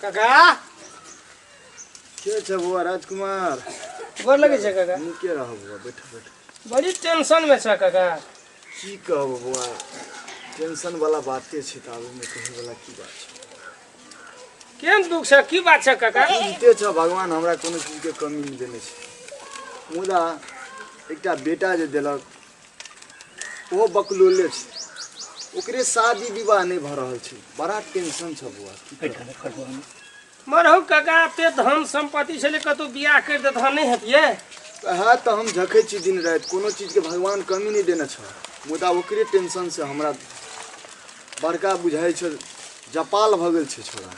काका के छै बौआ राजकुमार? गोर लगै छै काका। नीके रह बौआ, बैठ बैठ। बड़ी टेंशन में छै काका। की कहब बौआ, टेंशन वाला बाते छै तऽ आबू में कहै वाला की बात छै। केहन दुख छै, की बात छै काका? बुझिते छ भगवान हमरा कोनो चीज के कमी नहि देने छै, मुदा एकटा बेटा जे देलक ओहो बकलोले छै, ओकरे शादी विवाह नहि भऽ रहल छै, बड़ा टेंशन छ बौआ। की कहब? मरहु काका, एते धन सम्पत्ति छलै, कतौ बियाह करि देत नहि हेतियै? वएह तऽ हम झखै छी दिन राति, कोनो चीजके भगवान कमी नहि देने छ, मुदा ओकरे टेंशन से हमरा बड़का बुझाइ छै जपाल भऽ गेल छै छोड़ा।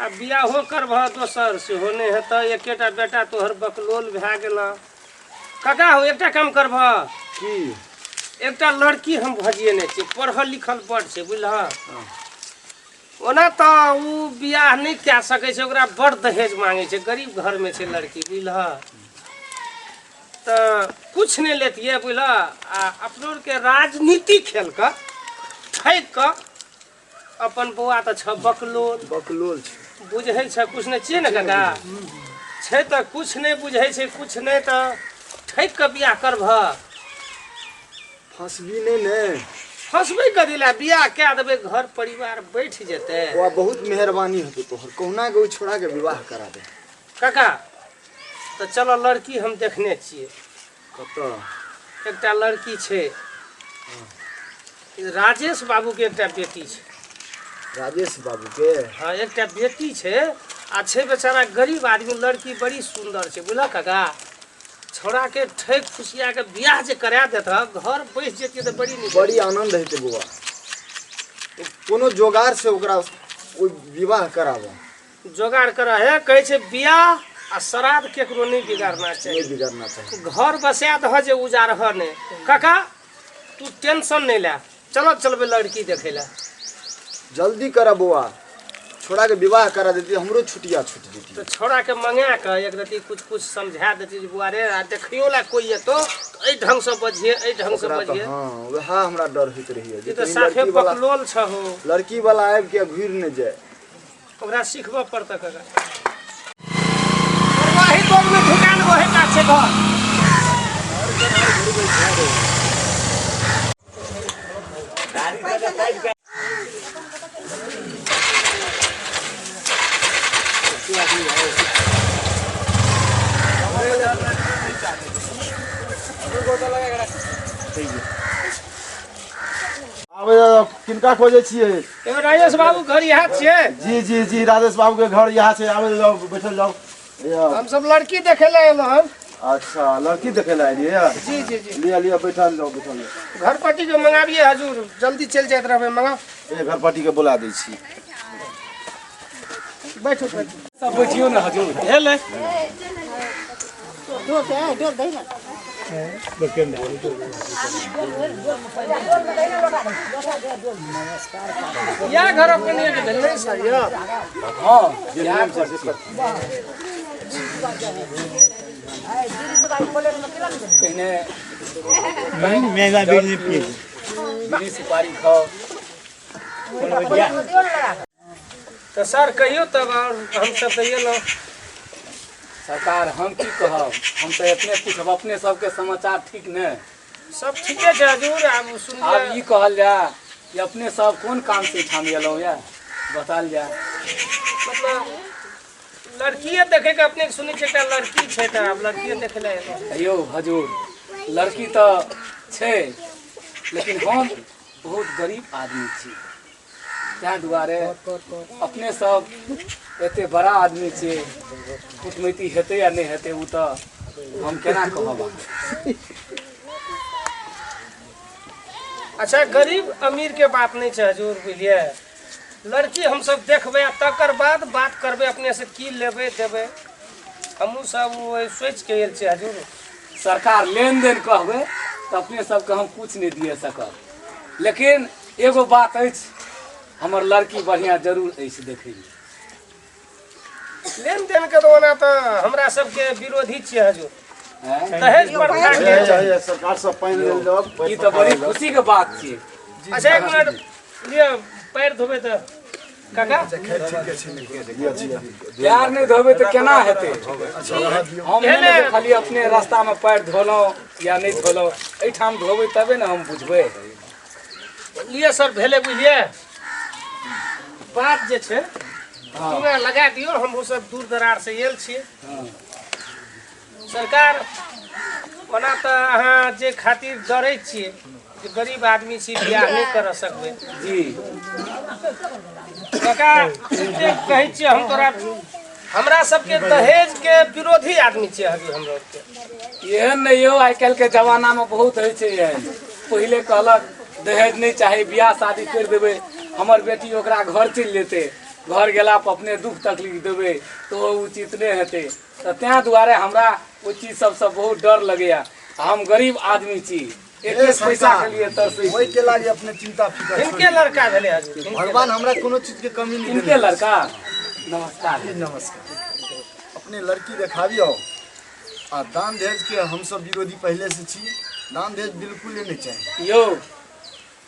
आ बियाहो करबह दोसर सेहो नहि हेतह, एकेटा बेटा तोहर बकलोल भए गेलह। काका हो, एकटा काम करबह। की? एकटा लड़की हम भजिएने छी, पढ़ल लिखल बड़ छै, बुझलह? ओना तऽ ओ बियाह नहि कए सकै छै, ओकरा बड़ दहेज मांगै छै, गरीब घरमे छै लड़की, बुझलह? तऽ किछु नहि लेतियै, बुझलह? आ अपनो आरके राजनीति खेल कऽ ठकि कऽ अपन बौआ तऽ छ बकलोल। बकलोल छै, बुझै छै किछु नहि छियै ने काका, छै तऽ किछु नहि बुझै छै, किछु नहि, तऽ ठकि कऽ बियाह करबह। फंसबी नहि ने? फंसबै कथी लए, बियाह कए देबै, घर परिवार बैठ जेतै। बौआ बहुत मेहरबानी हेतौ तोहर, कहुना के ओहि छोड़ा के विवाह करा दे। काका तऽ चलऽ, लड़की हम देखने छियै। कतऽ? एकटा लड़की छै, राजेश बाबू के एकटा बेटी छै। राजेश बाबू के? हाँ, एकटा बेटी छै, आ छै बेचारा गरीब आदमी, लड़की बड़ी सुंदर छै, बुझलक काका? छौड़ा के ठकि फुसिया के बियाह जे करा देत, घर बैस जेतियै तऽ बड़ी नीक, बड़ी आनंद हेतै बौआ। कोनो जोगाड़ से ओकरा ओहि विवाह कराबऽ। जोगाड़ कर हे, कहै छै बियाह आ श्राद्ध केकरो नहि बिगाड़ना चाही। नहि बिगाड़ना चाही। घर बसा दह जे उजारह नहि। काका तू टेंशन नहि ले, चलो चलबै लड़की देखै लए। जल्दी कर बौआ, छोड़ा के विवाह करा देती, हमरो छुटिया छूट जेती। तो छोड़ा के मंगा के एक रति कुछ कुछ समझा देती जे बुआ रे, आ देखियो ला कोई एतो एहि ढंग से बजिए, एहि ढंग से ओकरा तऽ बजिए। हाँ, वएह हमरा डर होइत रहैया जे ई तऽ कहीं साफे लड़की वाला बकलोल छहो। लड़की वाला आबि के घुरि नहि जाय। ओकरा सिखबऽ पड़तै काका। वही बोग में दुकान वही का छै घर। आबै किनका खोजै छियै? एगो राजेश बाबू घर इएह छियै? जी जी जी, राजेश बाबू के घर यहाँ छै, आबै जाउ, बैठल जाउ। हम सब लड़की देखे ले एलहुँ हन। अच्छा, लड़की देखे ले एलियै? जी जी जी। लिअ लिअ, बैठल जाउ, बैठल जाउ। घर पट्टी के मंगाबिए हजूर, जल्दी चलि जाइत रहबै, मंगाओ। ए, घर पट्टी के बोला दै छी। बैठू बैठू। सब बैठियो ने हजूर। भेलै। इएह घर अपन एक भेल नहि सर यौ? हाँ, इएह घर छी। पहिने मेगा बीड़ी पिए, बीड़ी सुपारी खाओ। तऽ सर कहियौ तब, आओर हमसब तऽ एलहुँ। सरकार हम की कहब, हम तऽ एतने पूछब, अपने सबके समाचार ठीक ने? सब ठीके छै हजूर। आब सुनिए, आब ई कहल जाय कि अपने सब कोन काम से एहिठाम एलहुँ यऽ, बतायल जाय। मतलब लड़किए देखे के, अपने के सुनै छियै एकटा लड़की छै, तऽ आब लड़किए देखे लए एलहुँ। यौ हजूर, लड़की तऽ छै, लेकिन हम बहुत गरीब आदमी छी, ताहि दुआरे अपने सब एते बड़ा आदमी छियै, कुटमैती हेतै या नहि हेतै ओ तऽ हम केना कहब अहाँके। अच्छा, गरीब अमीर के बात नहीं छै हजूर, बुझलियै? लड़की हमसब देखबै आ तकर बाद बात करबै अपने से की लेबै देबै। हमहूँ सब ओहि सोचि के आयल छियै हजूर। सरकार लेनदेन कहबै तऽ अपने सबके हम कुछ नहि दिए सकब, लेकिन एगो बात अछि, हमर लड़की बढ़िआँ जरूर अछि देखैमे। लेन देन के तऽ ओना तऽ हमरा सबके विरोधी छियै हजूर। आँय? दहेज प्रथा के। हे, हे, सरकार सब पानि लेल जाउ। ई तऽ बड़ी खुशीके बात छियै। अच्छा, एक मिनट लिअ, पैर धोबै तऽ। काका पैर नहि धोबै तऽ केना हेतै? हम नहि ने खाली अपने रास्तामे पैर धोलहुँ या नहि धोलहुँ, एहिठाम धोबै तबे ने हम बुझबै। लिए सर भेलै बुझलियै बात जे छै चूना लगा दियौ। हमहूँ सब दूर दरार से आयल छी सरकार। ओना तऽ अहाँ जे खातिर डरै छियै जे गरीब आदमी छी, बियाह नहि कर सकबै। जी काका, एते कहै छियै हम तोरा, हमरा सबके दहेज के विरोधी आदमी छियै हजूर हमरा के। एहन नहि यौ, आइ काल्हिके जमानामे बहुत होइ छै एहन। पहिले कहलक दहेज नहि चाही, बियाह शादी करि देबै, हमर बेटी ओकरा घर चलि जेतै, घर गेला पर अपने दुख तकलीफ देबै तऽ ओ उचित नहि हेतै। तऽ तेँ दुआरे हमरा ओहि चीज सबसँ बहुत डर लगैया। हम गरीब आदमी छी, एक एक पैसा के लिए तरसै छी। ओहि के लागी अपने चिंता फिकर हिनके लड़का भेलै हजूर। भगवान हमरा कोनो चीज के कमी नहीं इनके देने। लड़का। नमस्कार। जी, नमस्कार। अपने लड़की देखाबियौ आ दान दहेज के हमसब विरोधी पहले से छी, दान दहेज बिल्कुल नहीं चाही। यौ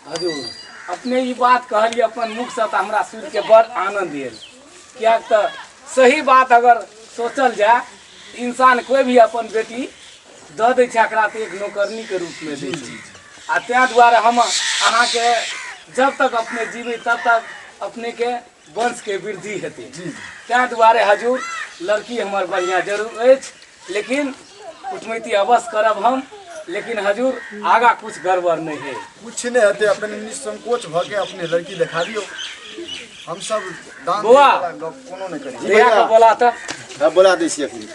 हजूर, अपने ई बात कहलियै अपन मुखसँ तऽ हमरा सुनिके बड़ आनन्द आयल, किएक तऽ सही बात अगर सोचल जाय, इंसान कोइ भी अपन बेटी दऽ दै छै एकरा तऽ एक नौकरनीके रूपमे दै छै। आ ताहि दुआरे हम अहाँके जब तक अपने जीबै तब तक अपनेके वंशके वृद्धि हेतै। ताहि दुआरे हजूर लड़की हमर बढ़िआँ जरूर अछि, लेकिन कुटमैती अवश्य करब हम, लेकिन हजूर आगा कुछ गड़बड़ नहीं है। कुछ नहीं हेतै, अपने निसंकोच भऽ के अपने लड़की देखा दियौ। हमसब दान बौआ। दहेज वाला गप कोनो नहि करै छी। भैया के बोला तऽ। हाँ, बोला दै छी अखन।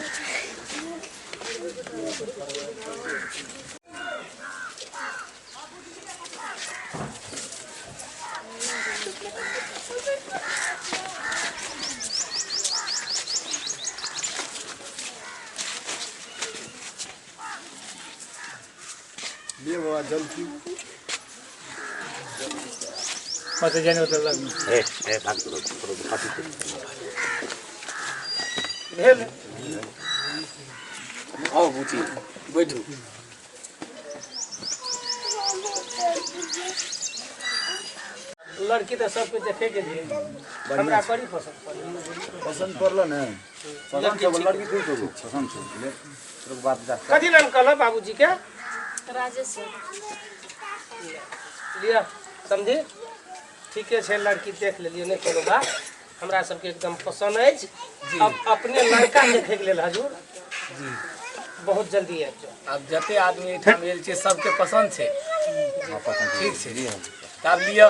ले बाबा जल पीऊ। भेल। आउ बुची, बैठू। लड़की तऽ सबके देखे के छै, हमरा बड़ी पसंद पड़ल। पसंद पड़ल ने? पसंद छौ लड़की? कोन छौ? पसंद छौ? ले तोर बात जा। कथी नाम कहलऽ बाबूजी के? राजेश। लिअ समझी, ठीके छै, लड़की देख लेलियै, नहि कोनो बात, हमरा सबके एकदम पसंद अछि। अब अपने लड़का देखे के लेल हजूर जी बहुत जल्दी आबि जाउ। आब जते आदमी एहिठाम आयल छै सबके पसंद छै। ठीक छै, तऽ आब लिअ,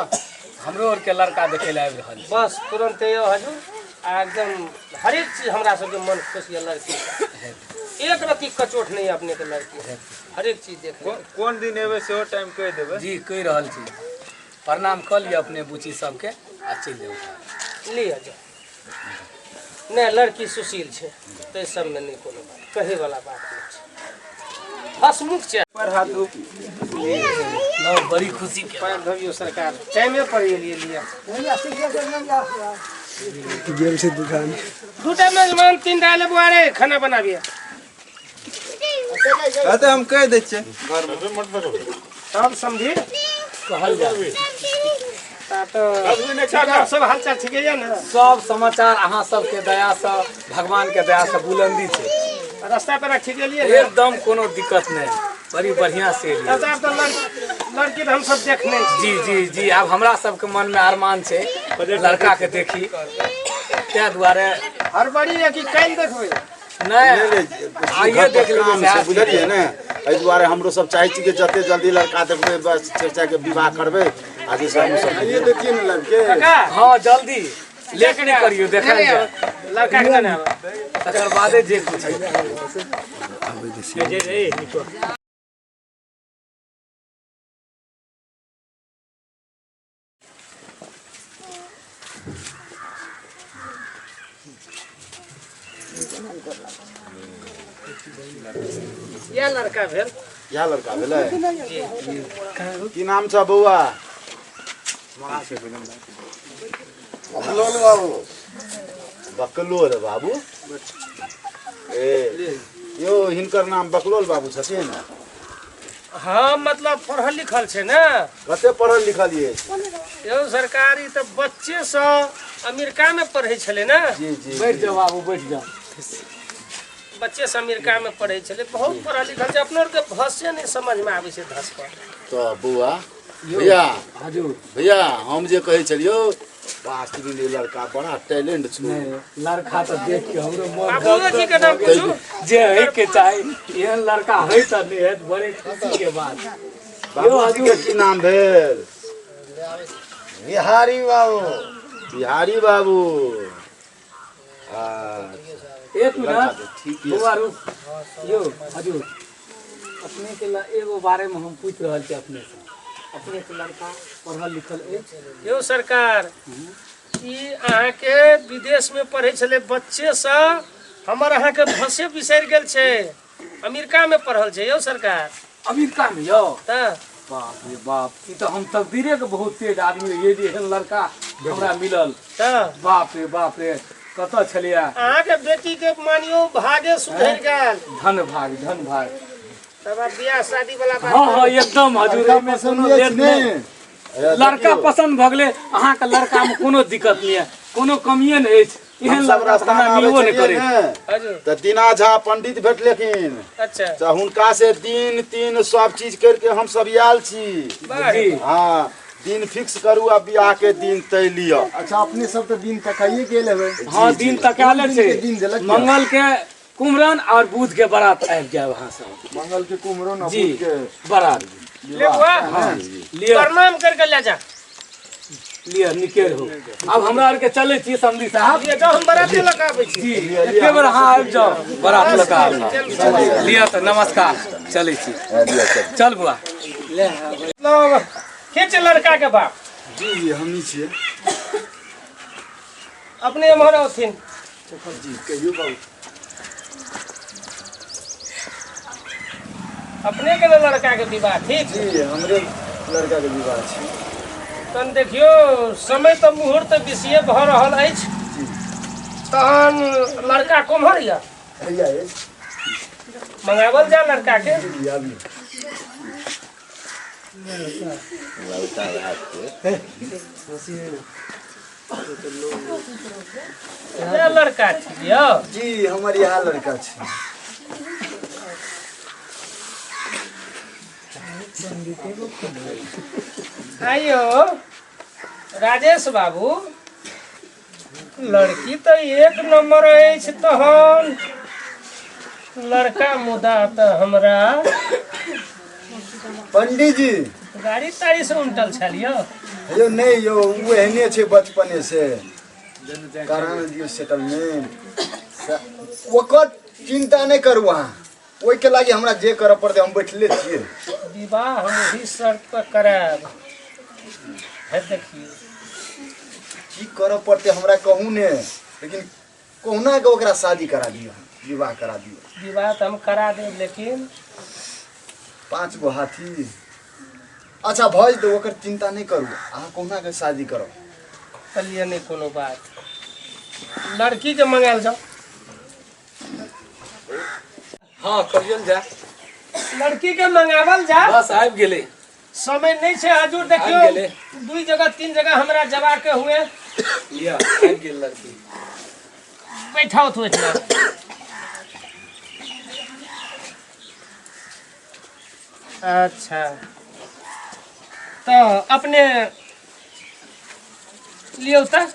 हमरो आरके लड़का देखै लए आबि रहल छै। बस तुरंत यौ हजूर, आ एकदम हरेक चीज हमरा सबके मन खुश यऽ लड़की से। एक रत्ती कचोट नहीं अपने के लड़की से। हरेक चीज देख लेबै। कोन दिन एबै सेहो टाइम कहि देबै। जी, कहि रहल छी। प्रणाम कऽ लिअ अपने बुची सबके आ चलि जाउ। लिअ जाउ। नहि, लड़की सुशील छै, ताहि सबमे नहि कोनो बात कहै वाला बात नहि छै, हसमुख छै। पर हाथ धो। लौ, बड़ी खुशी के पैर धोबियौ सरकार, टाइमे पर एलियै। लिअ गेल छै दुकान। दूटा मेजबान, तीनटा लेबो। अरे खाना बनाबियै। तऽ हम कहि दै छियै घरमे। तब समझी कहल जाय ता तऽ सब हालचाल ठीके यऽ ने? सब समाचार अहाँ सबके दयासँ, भगवान के दयासँ बुलंदी छै। रास्ता पेरा ठीक एलियै ने? एकदम कोनो दिक्कत नहि, बड़ी बढ़िआँ से एलियै। तब आब तऽ लड़की तऽ हमसब देखने छी। जी जी जी, आब हमरा सबके मनमे अरमान छै लड़का के देखी, ताहि दुआरे। हड़बड़ी यऽ कि काल्हि देखबै? नहि, आइए देख लेबै काम छै सएह। बुझलियै ने, एहि दुआरे हमरो सब चाहै छी कि जते जल्दी लड़का देखबै, बस चचा के विवाह करबै आ जे सब हमसब ये देखिए ने लड़के। काका। हँ, जल्दी लेट नहि करियौ, देखल जाय। लड़का के ने आबै। तकर बादे जे कुछ हेतै। इएह लड़का भेल। इएह लड़का भेलै। की नाम छ बौआ? बकलोल बाबू। बकलोल बाबू। ए यौ, हिनकर नाम बकलोल बाबू छथिन? हाँ, मतलब पढ़ल लिखल छै ने। कते पढ़ल लिखल अछि? यौ सरकार ई तऽ बच्चे सँ अमेरिका में पढ़ै छलै ने। जी जी। बैठ जाओ बाबू, बैठ जाओ। बच्चे से अमेरिका में पढ़ै छलै, बहुत पढ़ल लिखल छै। अपनो आरके भाषे नहि समझ में आबै छै धस पर। तऽ बौआ भैया, हजूर भैया, हम जे कहै छलियौ वास्तविक ई लड़का बड़ा टैलेंट छौ। नहीं, लड़का तो देख के हमरो मन बाबूओ जी के नाम पूछू। जे है के चाही, एहन लड़का है तऽ नहीं है, बड़े खुशी के बात। बाबूजी के की नाम भेल? बिहारी बाबू। बिहारी बाबू। अच्छा। एक मिनट ठीक है। बौआ रुक यौ हजूर, अपने के एगो बारे में हम पूछ रहल छी अपने से, अपने के लड़का पढ़ल लिखल अछि? यौ सरकार, ई अहाँके विदेश में पढ़ै छलै बच्चे से, हमर अहाँके भाषे बिसरि गेल छै। अमेरिका में पढ़ल छै यौ सरकार। अमेरिका में यौ? तऽ बाप रे बाप, ई तऽ हम तकदीरे के बहुत तेज आदमी रहियै जे एहन लड़का हमरा मिलल। तऽ बाप रे बाप रे, कतऽ छलियै? अहाँके बेटी के मानियो भागे सुधरि गेल। धन भाग, धन भाग। तब आब बियाह शादी वाला बात। हाँ हाँ, एकदम हजूर, एहिमे पसन्द कोनो अछि लेट ने? नहि। लड़का पसन्द भऽ गेलै अहाँके, लड़का में कोनो दिक्कत नहि है, कोनो कमिए नहि अछि। एहन हमसब लड़का तऽ रास्ता हमरा मे आबै मिलबो नहि छलियै करै। ने हजूर। तऽ दीना झा पंडित भेटलखिन। अच्छा। तऽ हुनका से दिन तीन सब चीज करके हम सब आयल छी। वाह। जी। हाँ, दिन फिक्स करू आ बियाह के दिन तय लिअ। अच्छा, अपने सब तऽ दिन तकाइए गेल हेबै? हाँ, दिन तकाले कोन छै। दिन के दिन देलक यऽ? मंगल के कुमरन और बुध के बारात आबि जायब अहाँ सब। मंगल के कुमरन आ जी। बुध के बारात। ले बुआ, लिअ। प्रणाम करके ले जा। लिअ, निके रहू। आब हमरा आरके चलै छी समधी साहब। लिअ, जाउ, हम बराते लऽ कऽ आबै छी। जी, एके बेर अहाँ आबि जाउ बारात लऽ कऽ आबि लिअ। तऽ नमस्कार, चलै छी। चल बुआ। मतलब के छै लड़का के बाप? जी जी, हमही छियै। अपने एम्हर औथिन। जी, कहियौ बाबू। अपने के ने लड़का के विवाह ठीक? जी, हमरे लड़का के विवाह छै। तहन देखियौ, समय तऽ मुहूर्त बेसिए भऽ रहल अछि, तहन लड़का कोम्हर यऽ? हैया अछि। मंगावल जा लड़का के। जी, आबियौ। इएह लड़का छी यौ? जी, हमर इएह लड़का छै। आइयो राजेश बाबू, लड़की तऽ एक नंबर अछि, तहन लड़का मुदा तऽ हमरा पंडीजी गाड़ी ताड़ी से उमटल छल यौ? यौ नहि यौ, ओ एहने छै बचपने से, करा ने दियौ सेटलमेंट, ओकर चिंता नहि करू अहाँ। ओहिके लागि हमरा जे करऽ पड़तै, हम बैठले छियै। विवाह हम ओही शर्त पर करायब है, देखियौ। की करऽ पड़तै हमरा कहू ने, लेकिन कहुना के ओकरा शादी करा दियौ, विवाह करा दियौ। विवाह तऽ हम करा देब, लेकिन 5 गो हाथी। अच्छा, भऽ जेतै, ओकर चिंता नहि करू अहाँ, कहुना के शादी करब। कहलियै नहि कोनो बात, लड़की के मंगायल जाओ। हाँ, करियन जा। लड़की के मंगावल जा। बस आबि गेलै। समय नहीं छै हजूर, देखियो। आबि गेलै। 2 जगह 3 जगह हमरा जबा के हुए। लिअ, आबि गेल लड़की। बैठाओ तू एहिठिना। अच्छा, तऽ अपने लियौ तऽ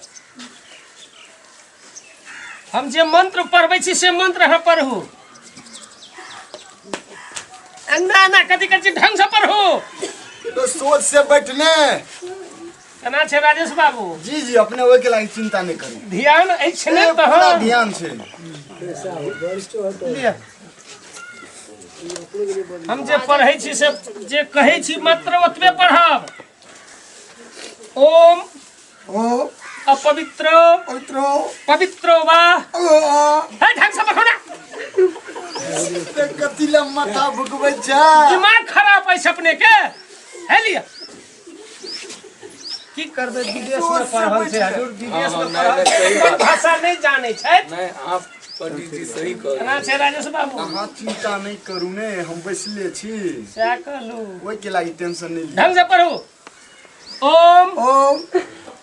हम जे मंत्र पढ़बै छी से मंत्र अहाँ पढ़ू। एना एना कथी कथी ढंग से पढ़ू। तो सोच से बैठने केना छै राजेश बाबू? जी जी, अपने ओहिके लागि चिंता नहि करू। ध्यान अछि ने? पूरा तहन ध्यान छै। लिअ। हम जे पढ़ै छी से जे कहै छी मात्र ओतबे पढ़ब। ओम ओ अपवित्र पवित्रो पवित्रो वा ओ हे, ढंग से पढ़ो ना। कथी लए माथा भुकबै छै? दिमाग खराब अछि अपने के। है लिअ, की करबै, विदेश में पढ़ल छै हजूर, विदेश में पढ़ल छै, अपन भाषा नहि जानै छथि। नहि, अहाँ पंडित जी सही कहलियै। केना छै राजेश बाबू? अहाँ चिंता नहि करू ने, हम बैसले छी। सएह कहलू। ओहिके लागि टेंशन नहि लिअ। ढंग से पढ़ू। ओम ओम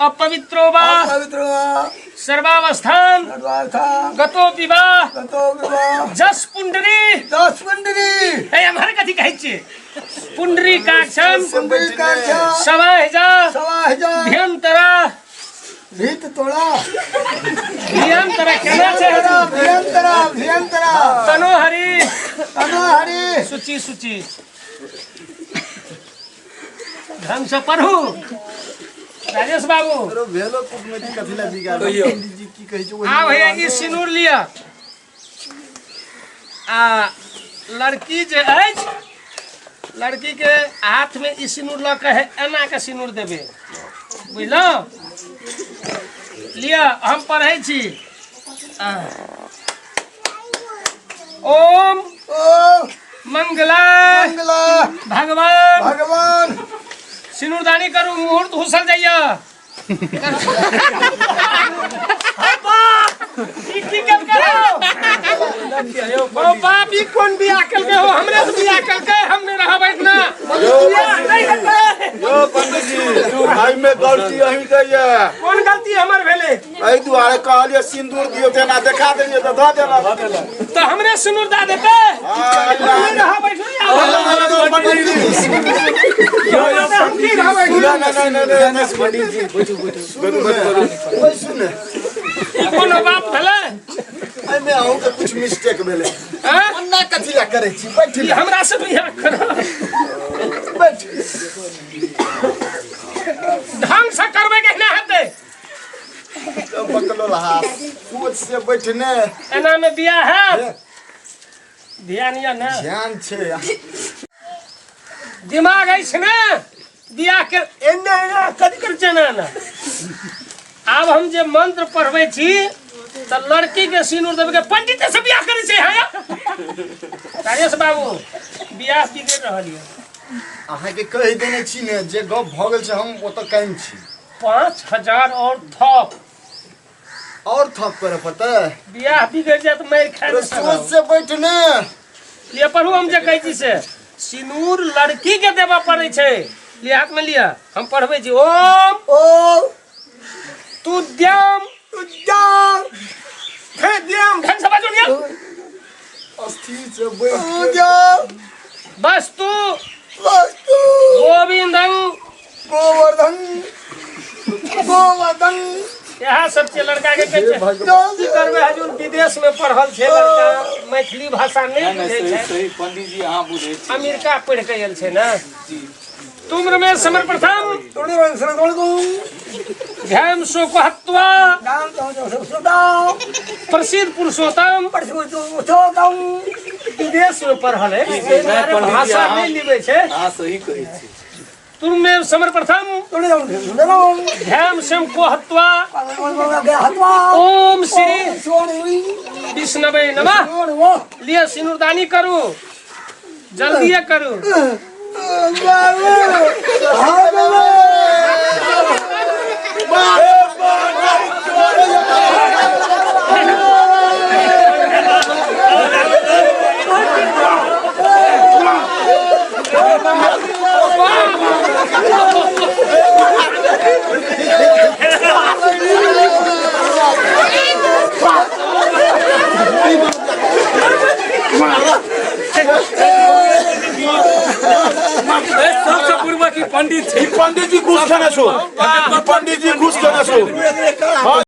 अपवित्रो वा पवित्र वा सर्वावस्थान सर्वावस्थां गतो विवाह गतो विवाह जस पुंडरी दस पुंडरी हे एम्हर कथी कहै छियै पुंडरी काक्षम पुंडरीकाक्षा सवाहिजा सवाहिजा भयंतरा भीत तोड़ा भयंतरा केना छै भयंतरा भयंतरा तनोहरी तनोहरी सूची सूची ढंग से पढ़ू राजेश बाबू अरे भेलो कुटमैती कथी लए बिगाड़ कहियौ। पंडित जी की कहै छै ओहि आब भैया ई सिनूर लिअ आ लड़की जे अछि लड़की के हाथ में ई सिनूर लऽ के है एना के सिनूर देबै बुझलहुँ लिअ हम पढ़ै छी आ। ओम ओम मंगला मंगला भगवान भगवान सिनूरदानी करू मुहूर्त हुसल जाइया ई की केलकै हौ? ओ बाप ई कोन बियाह केलकै हो हमरे से बियाह केलकै हम नहि रहब एहिठिना बियाह नहि हेतै यौ पंडित जी एहिमे गलती अहीं के यऽ कोन गलती हमर भेलै एहि दुआरे कहलियै सिन्दूर दियौ तऽ एना देखा देलियै तऽ धऽ देलक तऽ हमरे सिन्दूर दए देतै हाँ, नहि रहब एहिठिना पंडित जी हम की रहब एहिठिना नहि नहि नहि नहि पंडित जी बैठू बैठू ओहि सुन ई कोनो बात भेलै एहिमे अहूँके कुछ मिस्टेक भेलै आँय? ओना कथी लए करै छी बैठ ई हमरा से बियाह करब बैठ ढंग से करबै कहिना हेतै बकलो लहा सोच से बैठने एना में बियाह है ध्यान या ना ध्यान छै दिमाग अछि ने बियाह के एने एना कथी करै छै एना एना आब हम जे मंत्र पढ़बै छी तऽ लड़की के सिनूर देबै के पंडित से बियाह करै छै हाँ राजेश बाबू बियाह बिगड़ि रहल यऽ अहाँके कहि देने छी ने जे गप भऽ गेल छै हम ओतऽ कायम छी 5000 और थप और थप करऽ पड़तै बियाह बिगड़ि जायत मारि खाय अरे सोच से बैठ ने लिअ पढ़ू हम जे कहै छी से सिनूर लड़की के देबऽ पड़ै छै लिअ हाथ में लिअ हम पढ़बै छी ओम ओम तुद्यम तुद्यम हे द्यम ढंग से बाजू लिअ अस्थिर से बैठ के तुद्यम वस्तु वस्तु गोविंदं गोवर्धन गोवर्धन इएह सब छै लड़का के कहै छै भगवान की करबै हजूर विदेश में पढ़ल छै लड़का मैथिली भाषा नहि नहि नहि बुझै सही छै सही पंडित जी अहाँ बुझै छी अमेरिका पढ़ि के आयल छै ने तुम्र में समर प्रथम ध्यान शोकहत्वा प्रसिद्ध पुरुषोत्तम विदेश में पढ़ल है जी, नहीं, पंडित जी, भाषा अहाँ- नहीं लिबै छै अहाँ सही कहै छी तुमे समर प्रथम ध्यान सेम को हत्वा ओम श्री विष्णवे नमः लिय सिनुरदानी करू जल्दी करू सबसँ पूर्व की पंडित छी पंडित जी घूस खेने छो पंडित जी घूस खेने छो।